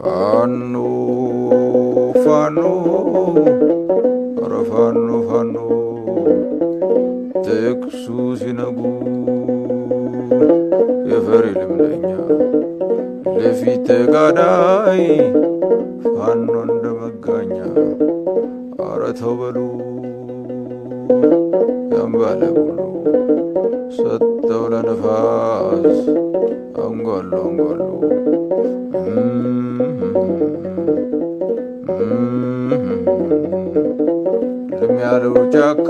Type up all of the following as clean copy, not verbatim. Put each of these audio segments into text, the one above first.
ፋኖ ፋኖ ኧረ ፋኖ ፋኖ ጥቅሱ ሲነጉ የፈሪ ልምደኛ ለፊት ተጋዳይ ፋኖ እንደ መጋኛ ኧረ ተው በሉ ያምባለ ሁሉ ሰጠው ለነፋስ አንጓሉ አንጓሉ። እልም ያለው ጫካ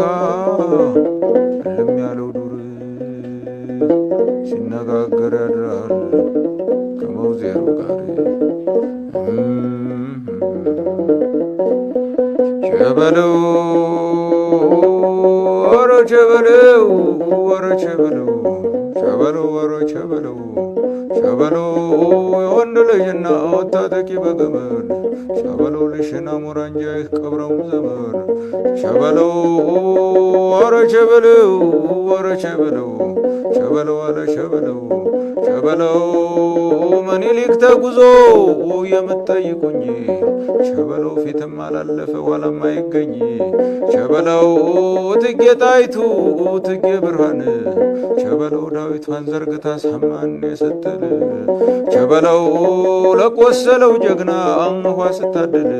እልም ያለው ዱር ሲነጋገር ያድራል ከመውዜሩ ጋር። ቸበለው ኧረ ቸበለው ኧረ ቸበለው ቸበለው ኧረ ቸበለው ቸበለው የወንድ ልጅና ወታጠቂ በገመድ ቸበለው ልሽና ሞራ እንጂ አይቀብረውም ዘመድ። ቸበለው ኧረ ቸበለው ኧረ ቸበለው ቸበለው አለ ቸበለው ቸበለው ምኒልክ ተጉዞ የምትጠይቁኝ ቸበለው ፊትም አላለፈ ኋላም አይገኝ። ቸበለው እቴጌ ጣይቱ እቴጌ ብርሃን ቸበለው ዳዊቷን ዘርግታ ሳማን የሰጠል ቸበለው ለቆሰለው ጀግና አንኳ ስታድል።